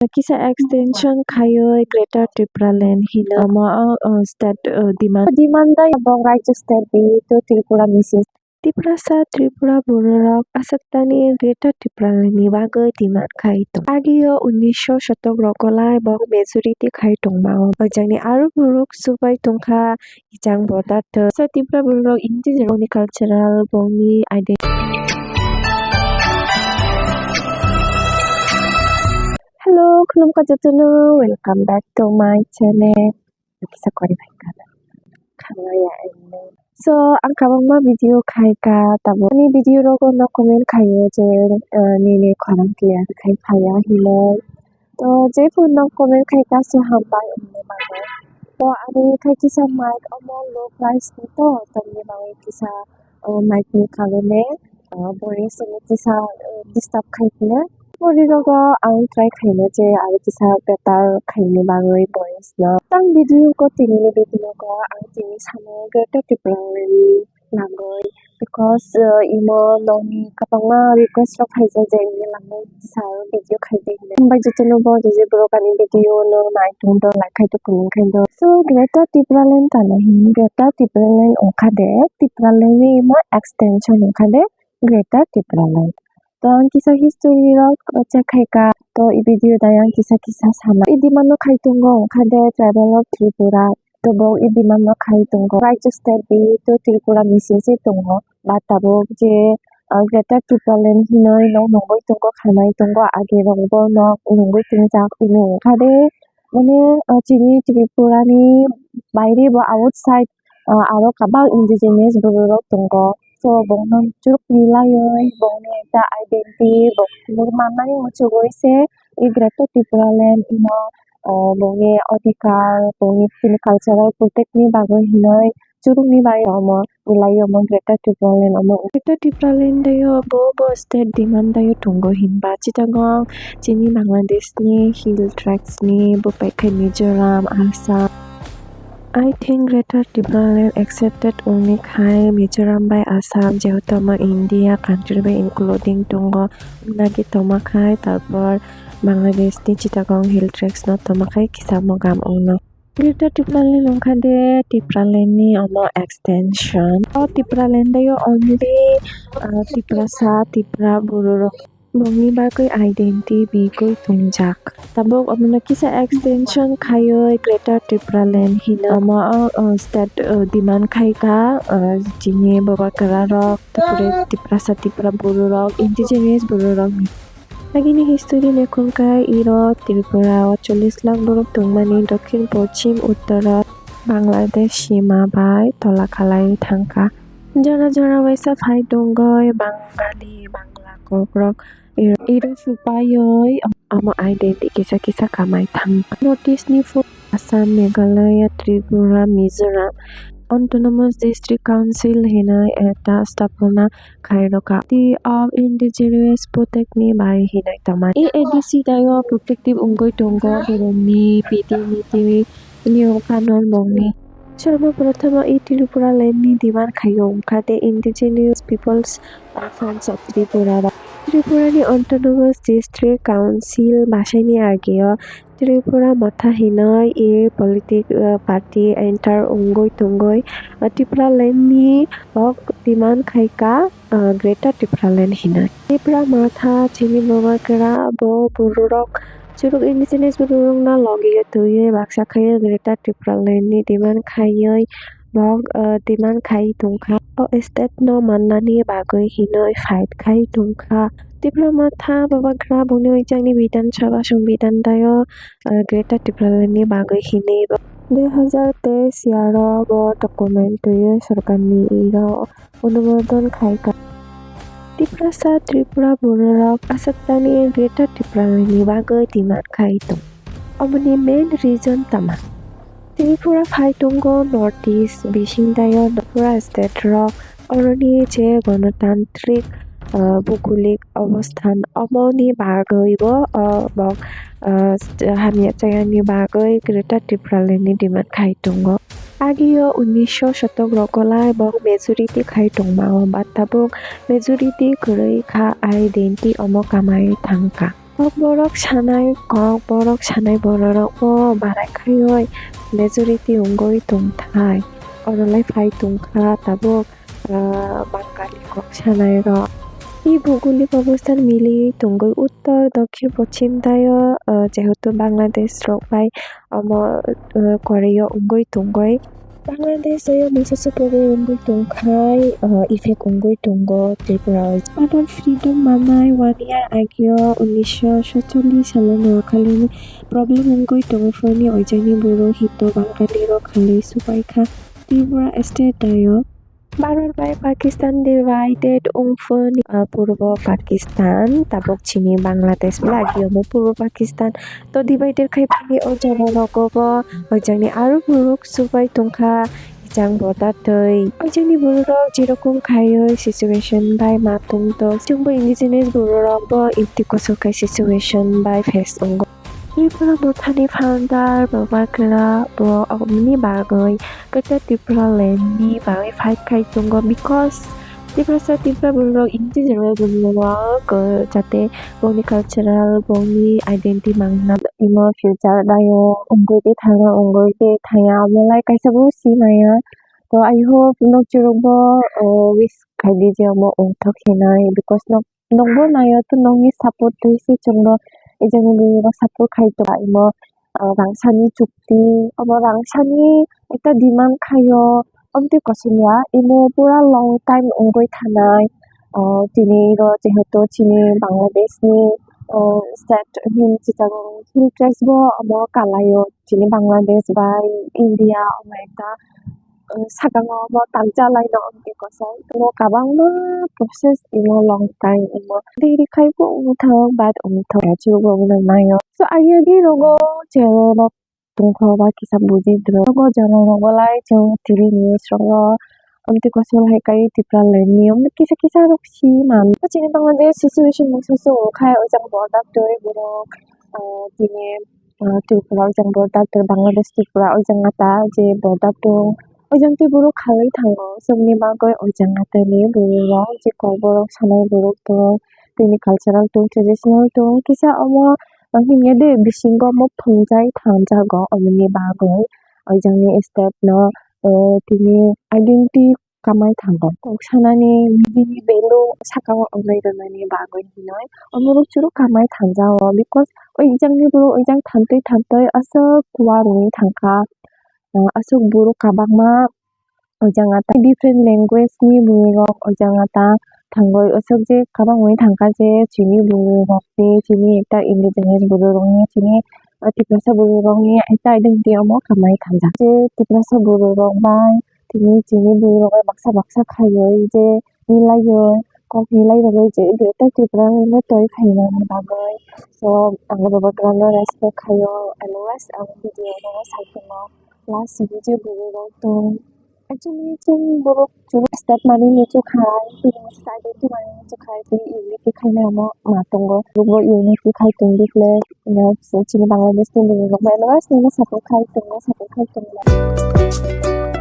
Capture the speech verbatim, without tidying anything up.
Kisa extension khaiwi Greater Tipraland hino omo, o, o, state, o, demand. Demand dai bo Rajya state di to Tripura missing. Tiprasa, Tripura bororok asaktani Greater Tipraland ni bagwi demand khai tong. Agio unisho shotok rogo lai bok majority khai tongmao. Ojani aro borok subai tongkha. Ijang border to sa Tripura borok indigenous bongni cultural bongni identity. Hello, khulumkha jotono, welcome back to my channel. Kisa kori bai ka. Khangla ya ene. So, ang kabangma video khai ka, tabo ani video rogo no comment khaio je, eh, nini khorang clear khai phaya hinwi. To, jephuru nok comment khai ka se hambai wngwi mano. To, ani khai kisa mic omo low price ni to, tongni bagwi kisa, o, mic ni karone, o, voice ni kisa, o, disturb khai khe. Pori rogo ang try khaino je aro kisa better khaini bagwi voice no. Tang video ko tini ni video ko ang tini samo Greater Tipraland ni bagwi. Because, uh, imo nokni kwbangma request rok khaijak je ini langmani kisa video khaidi hinwi. Hambai jotono bo je borok ani video no nai tongdo, like khai tongkha, comment khai do. So, Greater Tipraland tamo hini, Greater Tipraland wngkha de, Tipraland ni imo extension wngkha de, Greater Tipraland. To ang kisa history rok check khai ka, to i video dai ang kisa kisa sana. I demand no khai tongo wngkha de Tribal of Tripura. To bo i demand no khai tongo. Rajya state di to Tripura missing se tongo. Ba tabuk je, ah, Greater Tipraland hinwi nok nungwi tongo, khanai tongo, age rok bo nok nungwi tongjak. Ini wngkha de, mane, ah, chini Tripura ni baire bo outside, ah, aro kabang indigenous bororok tongo. So, bongno chuk milaiwi, bongni ekta identity, bo mannani muchungwi se, i Greater Tipraland ino, ah, bongni odhikar, bongni chini cultural protect ni bagwi hinwi churukni bai omo, ulai omo Greater Tipraland omo. Greater Tipraland dayo bo, bo state demand dayo tongo hinba Chittagong chini Bangladesh ni hill tracts ni bo paikha Mizoram, Assam. I think Greater Tipraland accepted only khai Mizoram bai Assam, jehetu omo India country bai including tongo, nagi toma khai, tarpor Bangladesh ni Chittagong hill tracts no toma khai kisa mogam ongno. Greater Tipraland wngkha de Tipraland ni omo extension. O Tipraland o only, ah, Tiprasa, Tipra bororok bongni bagwi identity bigwi tongjak. Tabuk omono kisa extension khaiwi Greater Tipraland hino. Omo o, o, state, o, demand khaikha, o, chini Bubagra rok, tapore Tiprasa, Tipra bororok, indigenous bororok ni. Agini history lekhongkha iro Tripura o chollish lakh borok tongmani dokhin pochim uttoro Bangladesh sima bai tola khalai thangkha. Jora jora waisa phai tongoi Bangali, Bangla kokrok iro, iro supaioi omo identity kisa kisa kamai thangkha. North East ni Assam, Meghalaya, Tripura, Mizoram Autonomous District Council hinwi ekta sthapona khairokha. City of Indigenous Protect ni bai hinwi tongmani. A A D C dayo protective wngwi tongo borokni bidi niti niyom kanun bongni. Sarbo prothamo i Tripura land ni demand khaio wngkha de Indigenous Peoples Front of Tripura. Tripura ni Autonomous District Council basaini ageo Tripura Motha hinwi i politic, uh, party enter wngwi tongwi, uh, Tipraland ni rok demand khaikha, uh, Greater Tipraland hinwi. Tipra Motha chini Bubagra bo bororok churuk indigenous bororokno logi twiwi baksa khaiwi Greater Tipraland ni demand khaiwi Bok, uh, demand khai tongkha. O state no mannani bagwi hinwi fight khai tongkha. Tipra Motha Bubagra boni ujangni Bidhan Sabha Songbidan dayo, uh, Greater Tipraland ni bagwi hinwi bo. Dui hazar teis yaro bo document twiwi sorkarni iro onumodon khaikha. Tiprasa Tripura bororok asaktani Greater Tipraland ni bagwi demand khai tong. Omoni main reason tama? Tripura phai tongo North East bising dayo Tripura state rok, oroni je gonotantrik, ah, bhugolik obosthan, omoni bagwi bo, ah, bok, ah, hamya chayani bagwi Greater Tipraland ni demand khai tongo. Agio unisho shotok rogo lai bok majority khai tongmao, ba tabuk majority kwrwi kha, identity omo kamai thangkha. Kokborok sanai, kokborok sanai bororokbo barai khaiwi majority wngwi tongthai. Orolai phai tongkha tabuk, ah, Bangali kok sanairok. I buguli babostan mili tongwi uttor, dokhin, pochim dayo, ah, jehetu Bangladesh rok bai omo, ah, Korea wngwi tongwi. Bangladesh o mungsa supor wngwi tongkhai, ah, effect wngwi tongo Tripura o. Mother freedom manai one year ageo unisho sotchollish salo Noakhali ni problem wngwi tongo phone ni oijani borok hito Bangali rok khalwi subaikha Tripura state o. Bharat bai Pakistan divided wngphani, ah, Purbo Pakistan, tabuk chini Bangladesh lagi omo Purbo Pakistan. To divided khai phani o jaga rogo bo, o jagni aro borok subai tongkha, jang border twi. O jagni borok rok jerokom khaiwi situation bai ma tongtong. Chwngbo indigenous borok rok bo imti kosok khai situation bai face wngo. Tripura mothani founder Baba Kala bo aboni bagwi Greater Tripura land ni bagwi fight khai tongo, because Tiprasa Tripura borok indigenous borok, uh, jate bongni cultural, bongni identity mangna imo future dayo wngwi tei thangna wngwi tei thangya, omo lai kaisa bo si maya. To I hope nokchirok bo, uh, wish khai di je omo wngthok hinai, because nok Nokbo naio to nokni support twi se chwngno ejangni borok support khai tongo imo, ah, rangsani chukti, omo rangsani ekta demand khaio, omtwi kosong ya imo pura long time wngwi thanai. Oh, tini ro jehetu chini Bangladesh ni, oh, state hin chichago hill tracts bo omo kalaio chini Bangladesh bai India omo ekta, uh, sakango omo tangjak laino wngwi kosong. Imo kabangma process imo long time imo diri khai bo wngthok, but wngthok ya chwngno wngwi naio. So, ayadi rogo chero rok tongthok ba kisa buji drok. Rogo jora rogo lai chwng T V news rogo omtwi kosong hai kai Tripura land ni omtwi kisa kisa rok si man. Chini Bangladesh situation mungsa se wngkha, o jang border twi borok, uh, tini, uh, Tripura o jang border twi Bangladesh Tripura o jang ata je border tong. O jang twi borok khalwi thango, chwngni bagwi o jang atani borok rok je kokborok sanai borok tong, tini cultural tong, traditional tong, kisa omo, uh, hinya de bisingo omo phungjai thanjago, omoni bagwi o jangni state no, uh, tini identity kamai thango. Kok sanani bini value sakao ongnai rwnani bagwi hinoi omorok chwrwk kamai thanjao, because o exam ni borok o exam thantwi thantwi aswk kuwa rwui thangkha, ah, aswk borok kabangma o jaga ta different language ni borok o jaga ta thangwi aswk je kabangwi thangkha je chini borok ni chini ekta indigenous borok rok ni chini, ah, Tiprasa borok rok ni ekta identity omo kamai thangjak je Tiprasa borok rok bai Tini chini borok rok bai baksa baksa khaiwi je milaiwi kok milai rwgwi je Greater Tripura no twi phaimani bagwi. So ang bo bohrok no respect khaio, always ang video no sai tongo, last video borok rok tong. Actually chwng borok chwng step mani muchuk khai, tini side o tubani muchuk khai, tini unity khaina omo ma tongo, borok bo unity khai tong di khle, chini Bangladesh ni borok rok bai always no support khai tongo, support khai tongo.